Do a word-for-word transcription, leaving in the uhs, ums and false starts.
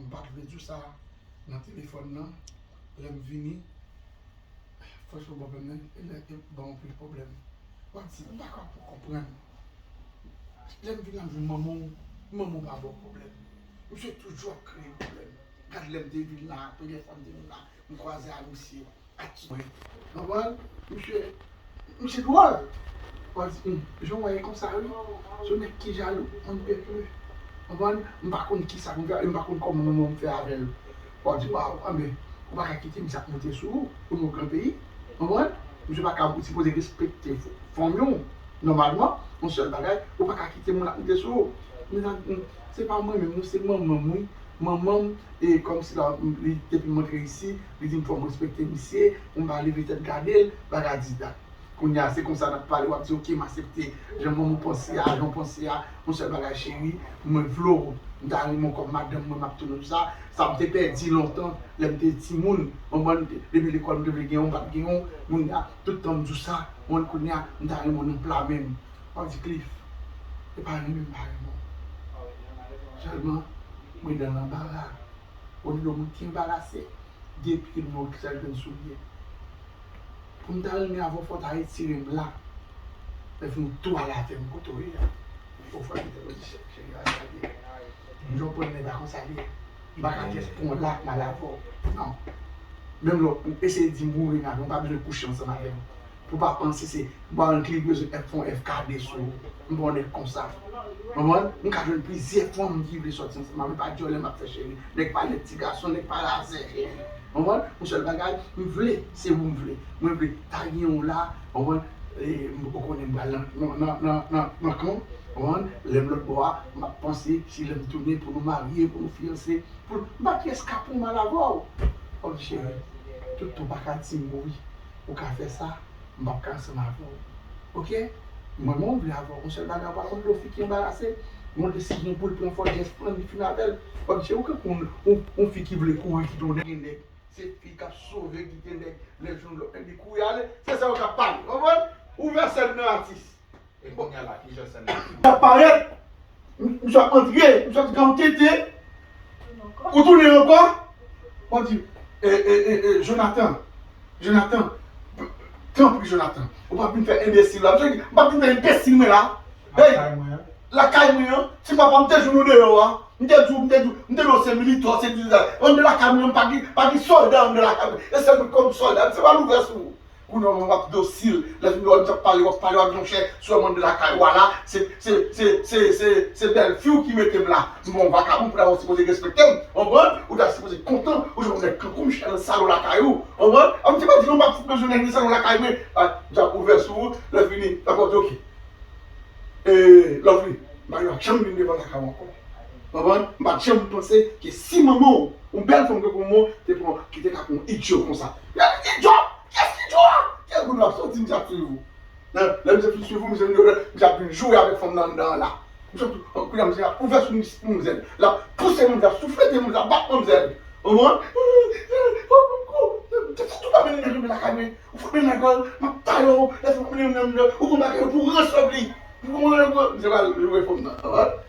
M pa t vle di w sa nan telefòn nan. Lè m vini, franchman, pwoblèm nan, e lè, e ban m anpil pwoblèm. W ap di, m pa ka pou konprann. Lè m vin la, m jwenn manman w, manman w pa ba w pwoblèm. Misye toujou ap kreye pwoblèm. Gad lè m te vin la, premyè fwa m te vin la, m kwaze a misye. Konprann? Misye, misye dwòl. W ap di, hmm, jan w wè e konsa wi. Se yon nèg ki jalou, on ne peut plus. Konprann? M pa konn kisa pou m fè, m pa konn kòman mwen m fè avè l. W ap di, waw, anben, ou pa ka kite misye ap monte sou ou, ou nan yon gran peyi. Konprann? Misye pa ka, ou sipoze respekte fanmi w. Nòmalman, yon sèl bagay, ou pa ka kite moun ap monte sou ou. Men, hmm, se pa mwen menm, non, se manman m, wi. Manman m, e kòmsi la, li, depi m antre isi, li di m fò m respekte misye, pou m pa leve tèt gade l, bagay di dat. Kounye a, se konsa n ap pale, w ap di, oke, m aksepte jan manman w panse a, jan w panse a, yon sèl bagay, cheri, mwen vle w, m ta renmen w kòm madanm mwen, m ap tounen w sa, sa m te pèdi lontan, lè m te timoun, konprann, depi lekòl m te vle genyen w, m pa t genyen w, kounye a, tout tan m di w sa, konprann, kounye a, m ta renmen w nan pla men m. W ap di, Cliff, se pa renmen m pa renmen w. Sèlman, mwen nan lanbara. Olye mwen te anbarase, de pye m nan yon sèl grenn soulye. Pou m ta renmen avè w, fò w ta retire m la. Lè fini w tou ale avè m kote w ye a. O frè m te di, cheri, a sa ye. M jan w pran nèg la konsa li ye. M pa ka jis pran w la, m ale avè w. Non. Menm lè w eseye di m ou renmen avè m, ou pa bezwen kouche ansanm avè m. Pou pa panse se Barranquilla ki bezwen fè yon F K D sou ou. M pa yon nèg konsa. Konprann? M ka jwenn plizyè fanm ki vle sòti ansanm avè m, pa dyòlè m ap fè cheri. Nèg pa lèd ti gason, nèg pa razè cheri. Konprann? Yon sèl bagay, m vle, se ou m vle. Mwen vle ta gen yon la, konprann? E, m, ou konnen m pral nan, nan, nan, nan, nan, nan kan, konprann? Lè m lòt bò a, m ap panse si lè m tounen pou nou marye, pou nou fiyanse, pou, m pa pyès ka pou m al avè w. Kòm cheri, tout tan w pa ka di m wi, ou ka fè sa. M p ap ka ansanm avè w. Oke? Mwen menm m vle avè w. Yon sèl bagay, ou pa konn lè yon fi ki anbarase, yon desizyon pou l pran, fò l jis pran, li fin avè l. W ap di, ou kankou yon, yon, yon fi ki vle kouri kite yon nèg, gen nèg. Se fi k ap sove kite nèg, lè l jwenn lòt nèg, li kouri ale. Se sa yo k ap pale. Konprann? Ouvè sèn nan, atis. E kounye a la, ki jan sèn nan fini? L ap parèt. M, misye ap antre, misye ap di, "Granmoun tete." Ou tounen ankò? Ou di, e, e, e, e, Jonathan, Jonathan, tanpri, Jonathan, ou pa vin fè enbesil la. Misye di, "M pa vin fè enbesil mwen la." Hey, lakay mwen an, ti papa m te jwenn ou deyò a. M te di w, m te di w, m te di w se militè, se militè. Anndan lakay mwen, m pa gen, pa gen sòlda anndan lakay mwen. E sèl mwen kòm sòlda, se pa louvè sou ou. Kounye a w ap dosil. Lè fini w ap pale, w ap pale, w ap di, monchè, sou anndan lakay ou a la, se, se, se bèlfi w ki mete m la. M pa yon vakabon pou w sipoze respekte m. Konprann? Ou ta sipoze kontan, ou jwenn yon nèg kankou m chita nan salon lakay ou. Konprann? A, m te pa di non, m pa fout bezwen nèg nan salon lakay mwen. A, m t ap ouvè sou ou, lè fini, l ap di, oke. E, Lovely, m pa t janm vin devan lakay ou ankò. Konprann? M pa t janm panse ke si manman w, yon bèl fanm tankou manman w, te pran, ki te ka pran yon idyo konsa. Idyo? Kiyès ki idyo a? Kiyès moun w ap soti, misye ap swiv ou? Lè, lè misye fin swiv ou, misye vin, misye ap vin joure avèk fanm nan anndan an la. Misye ap, kounye a misye ap ouvè sou manmzèl. L ap pouse manmzèl, ap souflete manmzèl, ap bat manmzèl. Konprann? Se tou pa mennen nèg yo lakay mwen. Ou fout mennen nèg yo, m ap taye w. Lè sa m ap mennen nèg yo, ou konn bagay yo pou rans Lovely. Ou konprann? Misye pral joure fanm nan. Konprann?